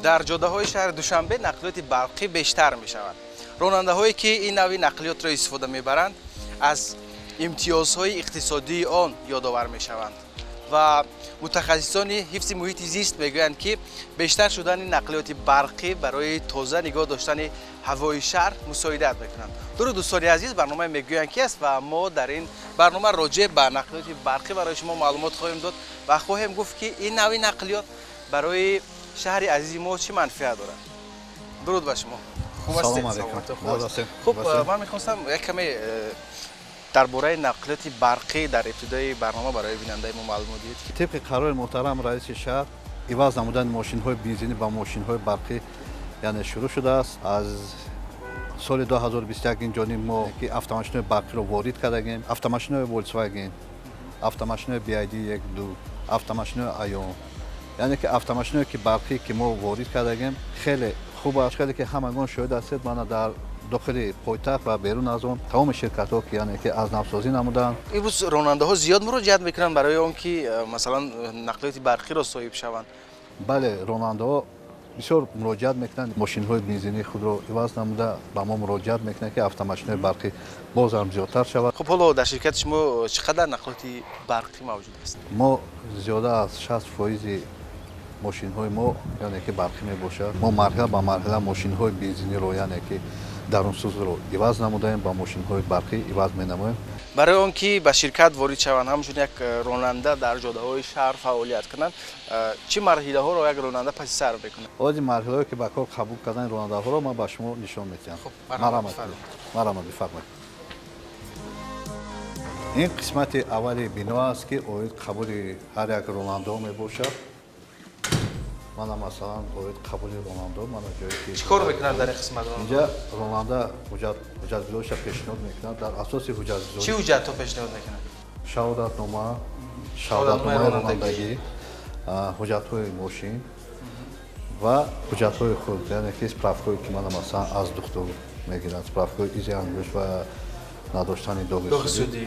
Дар ҷодаҳои шаҳри Душанбе нақлиёти барқӣ бештар мешавад. Ронандаҳое ки ин навъи нақлиётро истифода мебаранд, аз имтиёзҳои иқтисодии он ёдовар мешаванд ва мутахассисони ҳифзи муҳити зист мегӯянд, ки бештар шудани нақлиёти барқӣ барои тоза нигоҳ доштани ҳавои шаҳр мусоидат мекунанд. Дуруд, дӯстони азиз, барномаи «Мегӯянд ки» аст ва мо дар ин барнома роҷеъ ба нақлиёти барқӣ барои шумо маълумот хоҳем дод ва хоҳем гуфт, ки ин навъи нақлиёт барои шаҳри азизи мо чӣ манфиат дорад. Дуруд ба шумо. Хуб ҳастед? Хуб, ман мехостам як каме дар бораи нақлиёти барқӣ дар ибтидои барнома барои бинандаи мо маълумот диҳед. Тибқи қарори муҳтарам раиси шаҳр, иваз намудани мошинҳои бензинӣ ба мошинҳои барқӣ яъне шурӯъ шудааст. Аз соли 2021 ин ҷониб мо ки автомошинаҳои барқиро ворид кардагем: автомошинаҳои Volkswagen, автомошинаҳои BYD 1 2, автомошинаҳои Aion, яъне ки автомошинаҳое ки барқӣ ки мо ворид кардагем, хеле хуб аст. Хеле ки ҳамагон шоҳид ҳастед, мана дар дохили пойтахт ва берун аз он тамоми ширкатҳо ки яъне ки аз навсозӣ намуданд. Имрӯз ронандаҳо зиёд муроҷиат мекунанд барои он ки масалан нақлиёти барқиро соҳиб шаванд? Бале, ронандаҳо бисёр муроҷиат мекунанд. Мошинҳои бензинии худро иваз намуда, ба мо муроҷиат мекунанд, ки автомошинаҳои барқӣ боз ҳам зиёдтар шавад. Хуб, ҳоло дар ширкати шумо чӣ қадар нақлиёти барқӣ мавҷуд аст? Мо зиёда аз 60 фоизи мошинҳои мо яъне ки барқӣ мебошад. Мо марҳила ба марҳила мошинҳои бензиниро, яъне ки дарунсӯзро иваз намудаем, ба мошинҳои барқӣ иваз менамоем. Барои он ки ба ширкат ворид шаванд, ҳамчун як ронанда дар ҷодаҳои шаҳр фаъолият кунанд, чӣ марҳилаҳоро як ронанда паси сар мекунад? Ози марҳилаҳое ки ба кор қабул кардани ронандаҳоро ман ба шумо нишон медиҳам. Марҳамат, бифармоед. Ин қисмати аввали бино аст, ки оид қабули ҳар як ронандаҳо мебошад. Мана, масалан, оид қабули ронандаҳо, мана ҷое ки Чӣ кор мекунанд дар ин қисмат? Инҷа ронанда ҳуҷҷатгузориша пешниҳод мекунад. Дар асоси ҳуҷҷатгузорӣ Чӣ ҳуҷҷатҳо пешниҳод мекунад? Шаҳодатнома, шаҳодатномаи ронандагӣ, ҳуҷҷатҳои мошин ва ҳуҷҷатҳои худ, яъне ки справкаҳое ки мана, масалан, аз духтур мегиранд, справкаҳои изи ангушт ва надоштани доғи судӣ.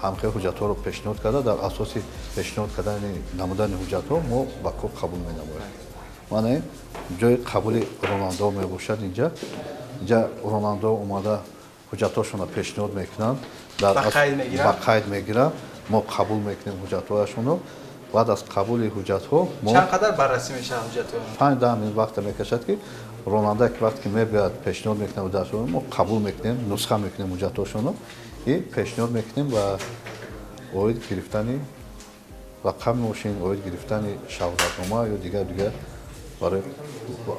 Ҳамхел ҳуҷҷатҳоро пешниҳод карда, дар асоси пешниҳод кардани намудани ҳуҷҷатҳо мо ба кор қабул менамоем. Мана ин ҷои қабули ронандаҳо мебошад. Инҷа ронандаҳо омада, ҳуҷҷатҳошонро пешниҳод мекунанд, ба қайд мегиранд. Мо қабул мекунем ҳуҷҷатҳояшонро. Баъд аз қабули ҳуҷҷатҳо мо чанд қадар баррасӣ мешавад ҳуҷҷатҳо? 5-10 минут вақта мекашад, ки ронанда ки вақте ки мебиёяд, пешниҳод мекунад ҳуҷҷатҳоро, мо қабул мекунем, нусха мекунем ҳуҷҷатҳошонро и пешниҳод мекунем ва оид гирифтани рақами мошин, оид гирифтани шаҳодатнома ё дигар дигар барои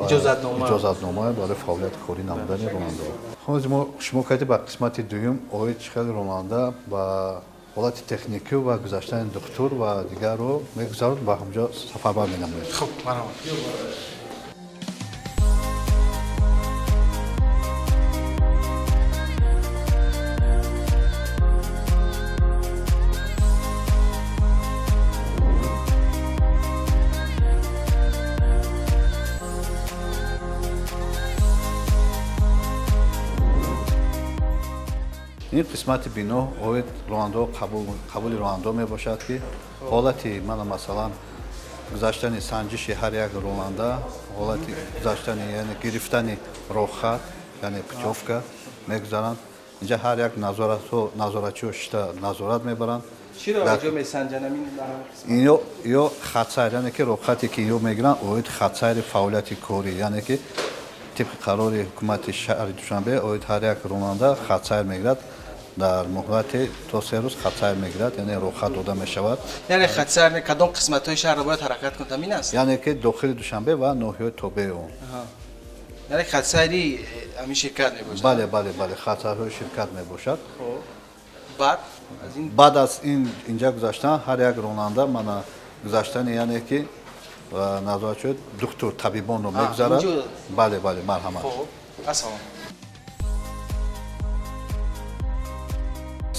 иҷозатнома барои фаъолияти корӣ намудани ронандаҳо. Ҳозир мо шумо кардем ба қисмати дуюм, оид чӣ хел ронанда ба ҳолати техникӣ ва гузаштани духтур ва дигарро мегузарад, ба ҳамҷо сафарбар менамоем. Хуб, марҳамат. Ин қисмати бино оид ронандаҳо, қабули ронандаҳо мебошад, ки ҳолати мана, масалан, гузаштани санҷиши ҳар як ронанда, ҳолати гузаштани, яъне гирифтани роҳхат, яъне путёвка мегузаранд. Инҷа ҳар як назоратчиҳо шита назорат мебаранд. Ё хатсайр, яъне ки роҳхате ки ё мегиранд, оид хатсайри фаъолияти корӣ, яъне ки тибқи қарори ҳукумати шаҳри Душанбе оид ҳар як ронанда хатсайр мегирад, дар муҳлати то 3 рӯз хатсайр мегирад, яъне роҳхат дода мешавад. Яъне хатсайр кадом қисматҳои шаҳрро бояд ҳаракат кунад, ҳамин аст? Яъне ки дохили Душанбе ва ноҳияҳои тобеи он. Яъне хатсайри ҳамин ширкат мебошад? Бале, хатсайрҳои ширкат мебошад. Баъд? Баъд аз ин инҷа гузаштан ҳар як ронанда, мана, гузаштани, яъне ки назоратчиҳои духтур, табибонро мегузарад. Бале, марҳамат. Ассалом.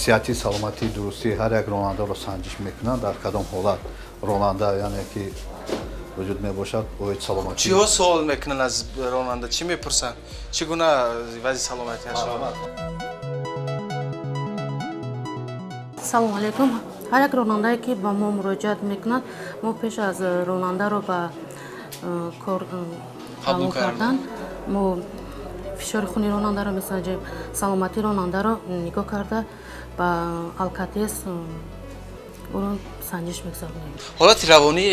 Сиҳати саломатии дурустии ҳар як ронандаро санҷиш мекунанд, дар кадом ҳолат ронанда, яъне ки вуҷуд мебошад, оид саломатӣ. Чиҳо суол мекунанд аз ронанда, чӣ мепурсанд, чӣ гуна вазъи саломатиаш? Салому алайкум. Ҳар як ронандае, ки ба мо муроҷиат мекунад, мо пеш аз ронандаро ба кор қабул кардан мо фишори хуни ронандаро месанҷем, саломатии ронандаро нигоҳ карда ба алкотест ӯро санҷиш мегузаронем. Ҳолати равонии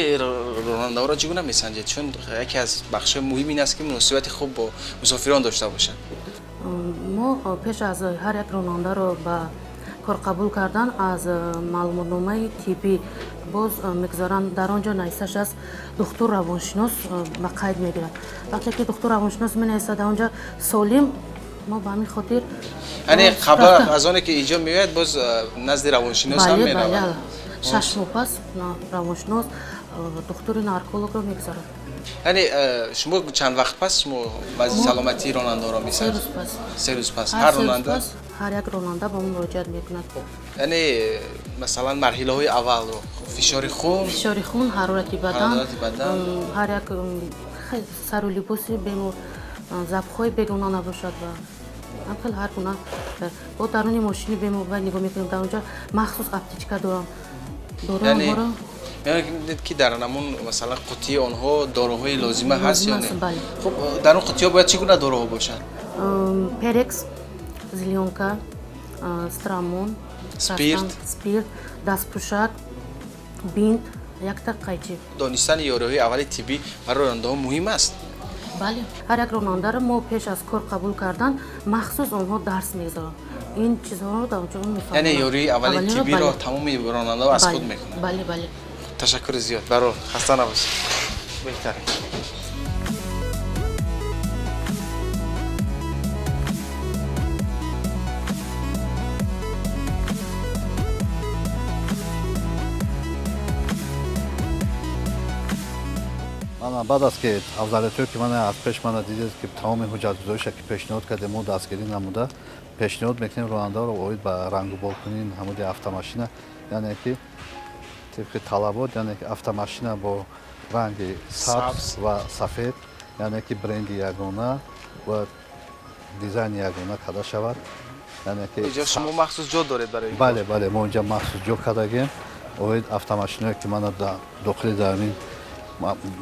ронандаҳоро чӣ гуна месанҷед? Чун яке аз бахшҳои муҳим ин аст, ки муносибати хуб бо мусофирон дошта бошанд. Мо пеш аз ҳар як ронандаро ба кор қабул кардан аз маълумотномаи тиббӣ боз мегузаранд. Дар он ҷо нависта шудааст, духтур равоншинос ба қайд мегирад. Вақте ки духтур равоншинос менависад, дар он ҷо солим, мо ба ҳамин хотир яъне қабл аз оне ки инҷо меояд, боз назди равоншинос ҳам меравад. 6 моҳ пас равоншинос, духтури наркологро мегузарад. Яъне шумо чанд вақт пас шумо вазъи саломатии ронандаро месанҷед? 3 рӯз пас. 3 рӯз пас ҳар ронанда? Ҳар як ронанда ба мо муроҷиат мекунад. Яъне масалан марҳилаҳои аввалро фишори хун, ҳарорати бадан, ҳар як сару либоси бемор, забхҳои бегуна набошад ва ҳамхел ҳар гуна. Бо даруни мошини бемор бояд нигоҳ мекунем, дар он ҷо махсус аптечка дорам. Дороҳоро мебинед, ки дар ҳамон масалан қутии онҳо доруҳои лозима ҳаст ё не? Хуб, дар он қутиҳо бояд чӣ гуна доруҳо бошанд? Перекс, зелёнка, страмон, спирт, дастпӯшак, бинт, якта қайчи. Донистани ёриҳои аввали тиббӣ барои ронандаҳо муҳим аст? Бале, ҳар як ронандаро мо пеш аз кор қабул кардан махсус онҳо дарс мегузаранд. Ин чизҳоро дар онҷо мефаҳманд. Яъне ёрии аввали тиббиро тамоми ронандаҳо аз худ мекунанд? Бале, бале. Ташаккури зиёд, барор, хаста набошед. Беҳтарин. Баъд аз ки афзалиятҳое ки мана аз пеш мана дидед, ки тамоми ҳуҷҷатгузориша ки пешниҳод кардем, мо дастгирӣ намуда пешниҳод мекунем ронандаро оид ба рангуборкунии ҳамуди автомашина, яъне ки тибқи талабот, яъне ки автомашина бо ранги сабз ва сафед, яъне ки бренди ягона ва дизайни ягона карда шавад. Яъне ки инҷо шумо махсус ҷо доред барои? Бале, бале, мо инҷа махсус ҷо кардагем оид автомашиное ки мана дохили дар ин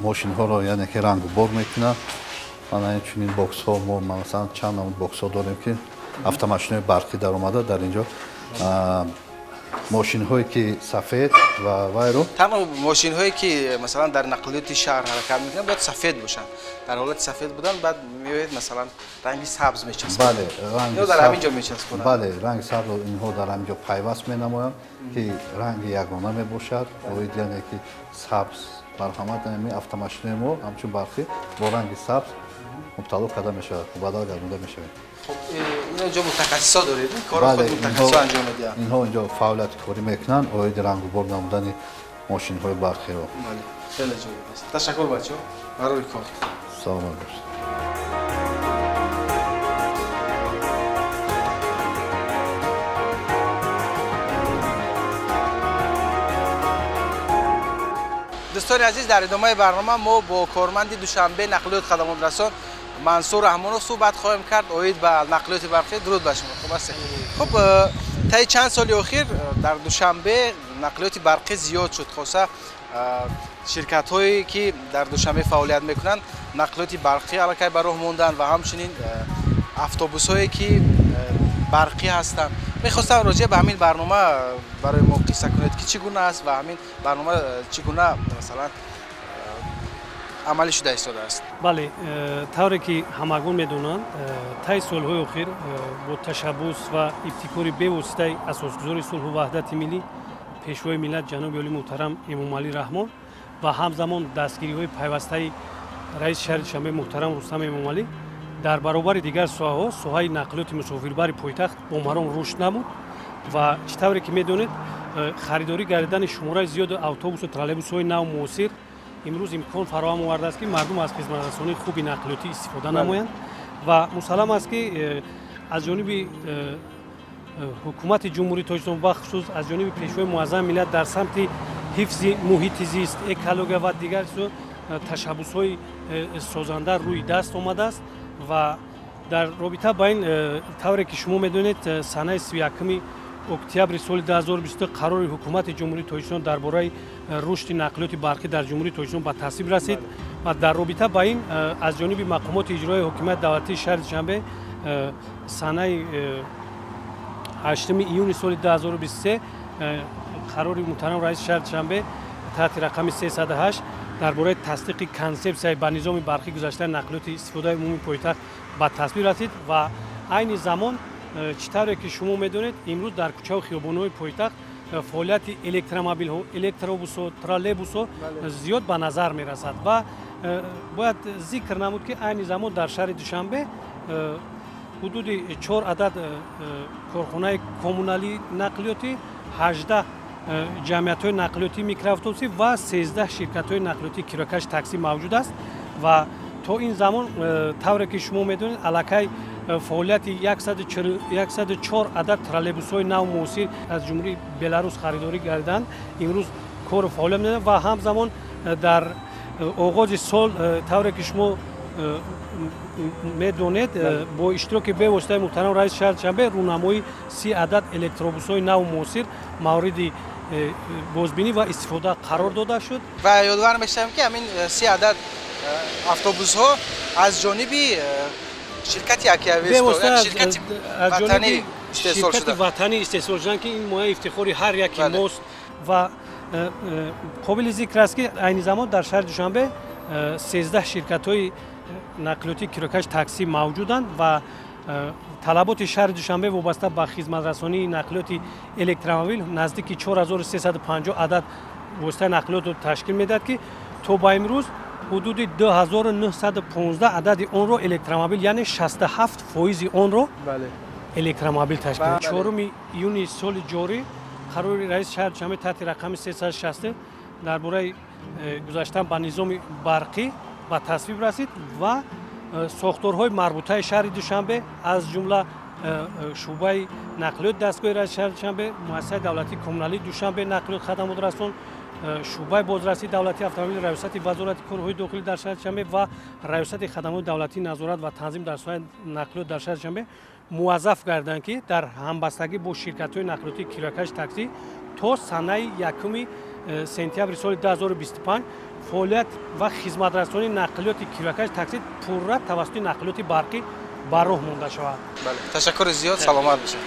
мошинҳоро, яъне ки рангубор мекунад. Мана инчунин боксҳо, мо масалан чанд намуд боксҳо дорем, ки автомашинои барқӣ даромада дар инҷо мошинҳое ки сафед ва вайро танҳо мошинҳое ки масалан дар нақлиёти шаҳр ҳаракат мекунанд бояд сафед бошанд. Дар ҳолати сафед будан баъд меояд масалан ранги сабз мечаспонад. Бале, ранги дар ҳамин ҷо мечаспонанд. Бале, ранги сабзро инҳо дар ҳамин ҷо пайваст менамоянд, ки ранги ягона мебошад. Оид яъне ки сабз марҳамат, ҳамин автомашинаи мо ҳамчун барқӣ бо ранги сабз мубтало карда мешавад, мубаддал гардонда мешавад. Хуб, ино ҷо мутахассисо доред, корро худ мутахассисо анҷом медиҳанд. Инҳо инҷо фаъолияти корӣ мекунанд оиди рангубор намудани мошинҳои барқиро. Бале, хеле ҷолиб аст. Ташаккур бачаҳо барои кор. Саломат бошед. Дӯстони азиз, дар идомаи барнома мо бо корманди Душанбе нақлиёт хадамотрасон Мансур Раҳмонов суҳбат хоҳем кард оид ба нақлиёти барқӣ. Дуруд ба шумо. Хуб ҳастед? Хуб, таи чанд соли охир дар Душанбе нақлиёти барқӣ зиёд шуд. Хоса ширкатҳое ки дар Душанбе фаъолият мекунанд нақлиёти барқӣ аллакай ба роҳ монданд ва ҳамчунин автобусҳое ки барқӣ ҳастанд. Мехостам роҷеъ ба ҳамин барнома барои мо қисса кунед, ки чӣ гуна аст ва ҳамин барнома чӣ гуна масалан амалӣ шуда истодааст. Бале, тавре ки ҳамагон медонанд, таи солҳои охир бо ташаббус ва ибтикори бевоситаи асосгузори сулҳу ваҳдати миллӣ, пешвои миллат ҷаноби олии муҳтарам Эмомалӣ Раҳмон ва ҳамзамон дастгириҳои пайвастаи раиси шаҳри Душанбе муҳтарам Рустам Эмомалӣ дар баробари дигар соҳаҳо соҳаи нақлиёти мусофирбари пойтахт бо маром рушд намуд ва чӣ тавре ки медонед, харидорӣ гардидани шумораи зиёди автобусу троллейбусҳои нав муосир имрӯз имкон фароҳам овардааст, ки мардум аз хизматрасонии хуби нақлиётӣ истифода намоянд ва мусаллам аст, ки аз ҷониби ҳукумати Ҷумҳурии Тоҷикистон, бахусус аз ҷониби пешвои муаззами миллат дар самти ҳифзи муҳити зист, экология ва дигар ташаббусҳои созанда рӯи даст омадааст ва дар робита ба ин тавре ки шумо медонед, санаи 31 октябри соли 2022 қарори ҳукумати Ҷумҳурии Тоҷикистон дар бораи рушди нақлиёти барқӣ дар Ҷумҳурии Тоҷикистон ба тасвиб расид Ва дар робита ба ин аз ҷониби мақомоти иҷроии ҳокимияти давлатии шаҳри Душанбе санаи 8 июни соли 2023 қарори муҳтарам раиси шаҳри Душанбе таҳти рақами 308 дар бораи тасдиқи консепсияи ба низоми барқӣ гузаштани нақлиёти истифодаи умумии пойтахт ба тасвиб расид. Ва айни замон чӣ тавре ки шумо медонед, имрӯз дар кӯчаву хиёбонҳои пойтахт фаъолияти электромобилҳо, электробусҳо, троллейбусҳо зиёд ба назар мерасад. Ва бояд зикр намуд, ки айни замон дар шаҳри Душанбе ҳудуди 4 адад корхонаи коммуналии нақлиётӣ, 18 ҷамъиятҳои нақлиётии микроавтобусӣ ва 13 ширкатҳои нақлиётии кирокаши таксӣ мавҷуд аст. Ва то ин замон тавре ки шумо медонед, аллакай фаъолияти 104 адад троллейбусҳои нав муосир аз ҷумҳурии Беларус харидорӣ гардиданд, имрӯз кору фаъолият менамоянд. Ва ҳамзамон дар оғози сол тавре ки шумо медонед, бо иштироки бевоситаи муҳтарам раиси шаҳри Душанбе рӯнамои 30 адад электробусҳои нав муосир мавриди бозбинӣ ва истифода қарор дода шуд. Ва ёдовар мешавем, ки ҳамин 30 адад автобусҳо аз ҷониби ширкати Акиавесто, ширкати ватанӣ истеҳсол шуданд, ки ин мояи ифтихори ҳар яки мост. Ва қобили зикр аст, ки айни замон дар шаҳри Душанбе 13 ширкатҳои нақлиётии кирокаши таксӣ мавҷуданд ва талаботи шаҳри Душанбе вобаста ба хизматрасонии нақлиёти электромобил наздики 4350 адад воситаи нақлиётро ташкил медиҳад, ки то ба имрӯз ҳудуди 2915 адади онро электромобил, яъне 67% онро электромобил ташкил медиҳад. 4 июни соли ҷорӣ қарори раиси шаҳри Душанбе таҳти рақами 360 дар бораи гузаштан ба низоми барқӣ ба тасвиб расид ва сохторҳои марбутаи шаҳри Душанбе, аз ҷумла шӯъбаи нақлиёти дастгоҳи раиси шаҳри Душанбе, муассисаи давлатии коммуналии Душанбе нақлиёт хадамотрасон, шӯъбаи бозрасии давлатии автомобили раёсати вазорати корҳои дохилӣ дар шаҳри Душанбе ва раёсати хадамоти давлатии назорат ва танзим дар соҳаи нақлиёт дар шаҳри Душанбе муваззаф гарданд, ки дар ҳамбастагӣ бо ширкатҳои нақлиётии кирокаши таксӣ то санаи 1 сентябри соли 2025 фаъолият ва хизматрасонии нақлиёти кирокаши таксӣ пурра тавассути нақлиёти барқӣ ба роҳ монда шавад. Ташаккури зиёд, саломат бошед.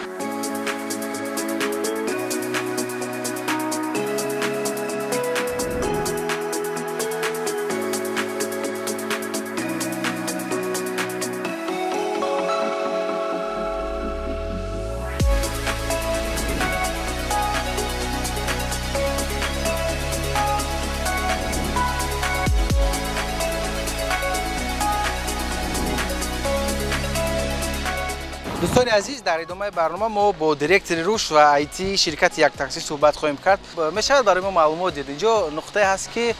Дӯстони азиз, дар идомаи барнома мо бо директори рушд ва IT ширкати Яктаксӣ суҳбат хоҳем кард. Мешавад барои мо маълумот дид, инҷо нуқтае ҳаст, ки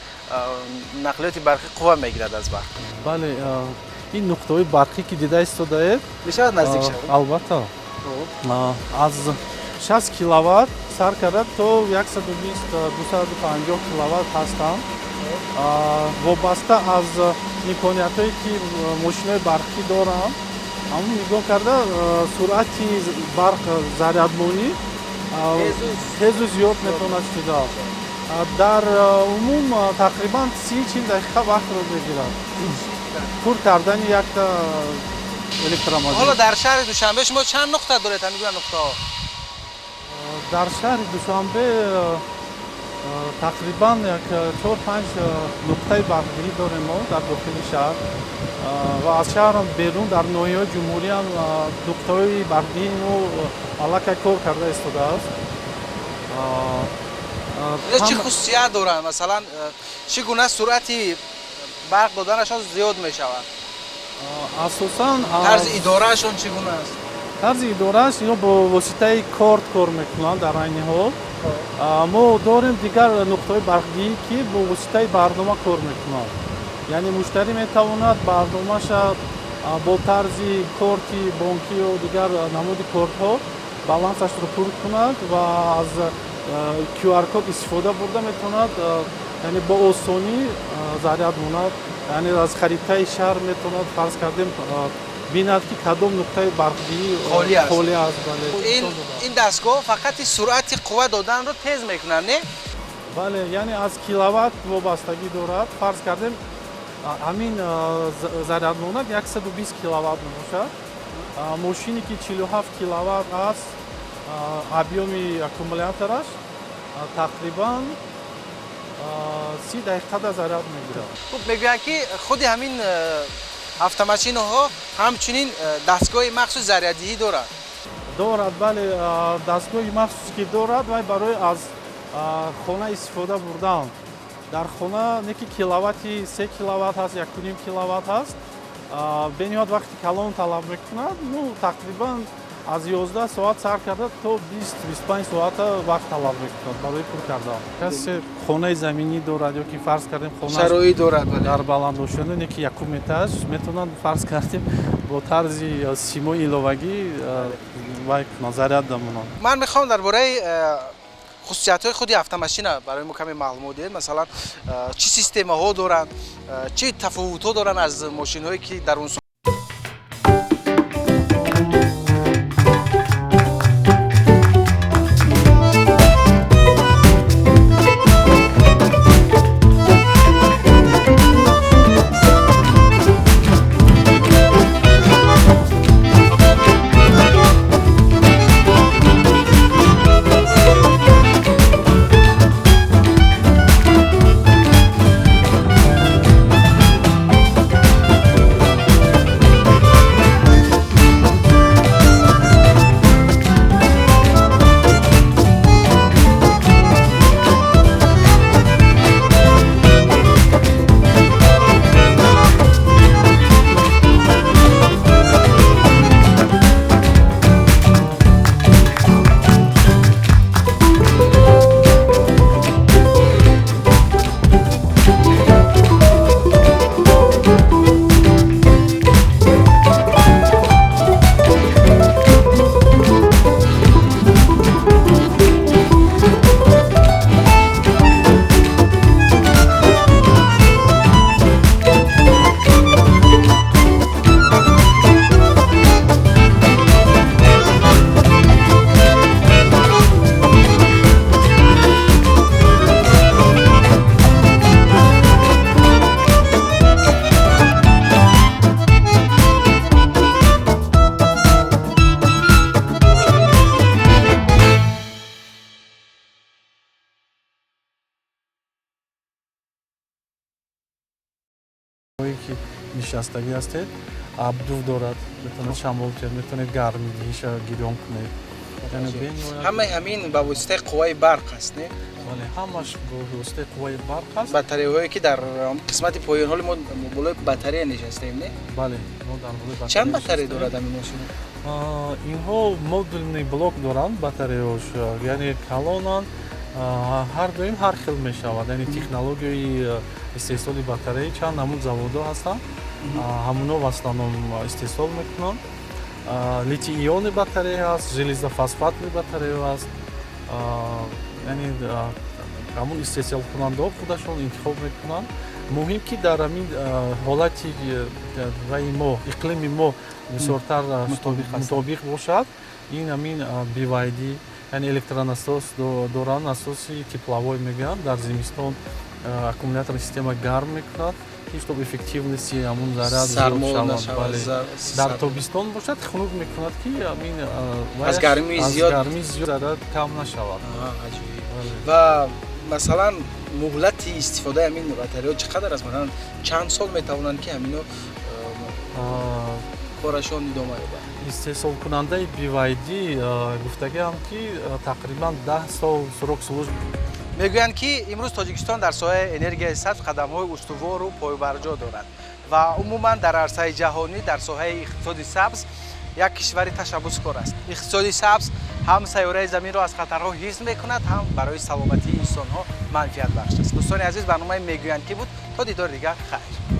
нақлиёти барқӣ қувва мегирад аз барқ. Бале, ин нуқтаҳои барқӣ, ки дида истодаед, мешавад наздик шавад? Албатта, аз 60 киловатт сар карда то 120-250 киловатт ҳастанд. Вобаста аз имкониятҳое, ки мошинои барқӣ доранд, ҳамон нигоҳ карда суръати барқ зарядмонӣ тезу зиёд метавонад шуда. Дар умум тақрибан 30-40 дақиқа вақтро мегирад пур кардани якта электромобил. Ҳоло дар шаҳри Душанбе шумо чанд нуқта доред ҳамин гуна нуқтаҳо? Дар шаҳри Душанбе тақрибан як 4-5 нуқтаи барқгирӣ дорем мо дар дохили шаҳр ва аз шаҳрам берун дар ноҳияҳои ҷумҳуриам нуқтаҳои барқгирии мо аллакай кор карда истодааст. Чӣ хусусият доранд? Масалан, чӣ гуна суръати барқ доданашон зиёд мешавад? Асосан тарзи идораашон чӣ гуна аст? Тарзи идорааш ино бо воситаи корт кор мекунанд. Дар айни ҳол мо дорем дигар нуқтаҳои барқгирӣ, ки бо воситаи барнома кор мекунанд. Яъне муштарӣ метавонад барномаша бо тарзи корти бонкӣ ё дигар намуди кортҳо балансашро пур кунад ва аз QR-код истифода бурда метавонад, яъне бо осонӣ заряд монад. Яъне аз харитаи шаҳр метавонад, фарз кардем, бинад, ки кадом нуқтаи барқгирӣ холӣ аст. Ин дастгоҳ фақат суръати қувва доданро тез мекунад, не? Бале, яъне аз киловатт вобастагӣ дорад. Фарз кардем, Ҳамин зарядмонак 120 киловатт мебошад. Мошине ки 47 киловатт аст, объёми аккумулятораш тақрибан 30 дақиқада заряд мегирад. Хуб, мегӯянд ки худи ҳамин автомашинаҳо ҳамчунин дастгоҳи махсус заряддиҳӣ дорад. Дорад, бале, дастгоҳи махсус ки дорад, вай барои аз хона истифода бурдан. Дар хона не ки киловатти 3 киловатт ҳаст, 1.5 киловатт ҳаст, бениҳоят вақти калон талаб мекунад. Ну, тақрибан аз 11 соат сар карда то 20-25 соата вақт талаб мекунад барои пур кардан. Касе хонаи заминӣ дорад ё ки фарз кардем хона шароит дорад дар баландошёна, не ки якум этаж, метавонанд фарз кардем бо тарзи симои иловагӣ вай кунанд, заряд дамонанд. Ман мехоҳам дар бораи хусусиятҳои худи автомашина барои мо каме маълумот диҳед. Масалан, чӣ системаҳо доранд, чӣ тафовутҳо доранд аз мошинҳое ки дар он ки нишастагӣ ҳастед, абдув дорад, метавонед шамол кунед, метавонед гармидиҳиша гирён кунед. Ҳамаи ҳамин ба воситаи қувваи барқ аст, не? Бале, ҳамаш ба воситаи қувваи барқ аст. Батареяҳое ки дар қисмати поён, ҳоли мо болои батарея нишастаем, не? Бале, мо дар болои батарея. Чанд батарея дорад ҳамин мошин? Инҳо модульный блок доранд батареяҳош, яъне калонанд, ҳар дуим ҳар хел мешавад. Яъне технологияи истеҳсоли батарея чанд намуд заводҳо ҳастанд, ҳамуно в основном истеҳсол мекунанд. Литий-иони батарея ҳаст, железофосфатни батарея ҳаст. Яъне ҳамун истеҳсолкунандаҳо худашон интихоб мекунанд. Муҳим ки дар ҳамин ҳолати ваи мо, иқлими мо бисёртар мутобиқ бошад. Ин ҳамин BYD, яъне электронасос доранд, насоси тепловой мегӯянд. Дар зимистон аккумулятор система гарм мекунад, ки чтоб эффективности ҳамун заряд зиёд шавад. Дар тобистон бошад хунук мекунад, ки ҳамин аз гармии зиёд заряд кам нашавад. Ва масалан муҳлати истифодаи ҳамин батареяҳо чӣ қадар аст? Масалан чанд сол метавонанд ки ҳамино корашон идома ёбад? Истеҳсолкунандаи BYD гуфтагиам ки тақрибан 10 сол срок служб. Мегӯянд ки имрӯз Тоҷикистон дар соҳаи энергияи сабз қадамҳои устувору пойбарҷо дорад ва умуман дар арсаи ҷаҳонӣ дар соҳаи иқтисоди сабз як кишвари ташаббускор аст. Иқтисоди сабз ҳам сайёраи заминро аз хатарҳо ҳифз мекунад, ҳам барои саломатии инсонҳо манфиатбахш аст. Дӯстони азиз, барномаи мегӯянд ки буд. То дидори дигар, хайр.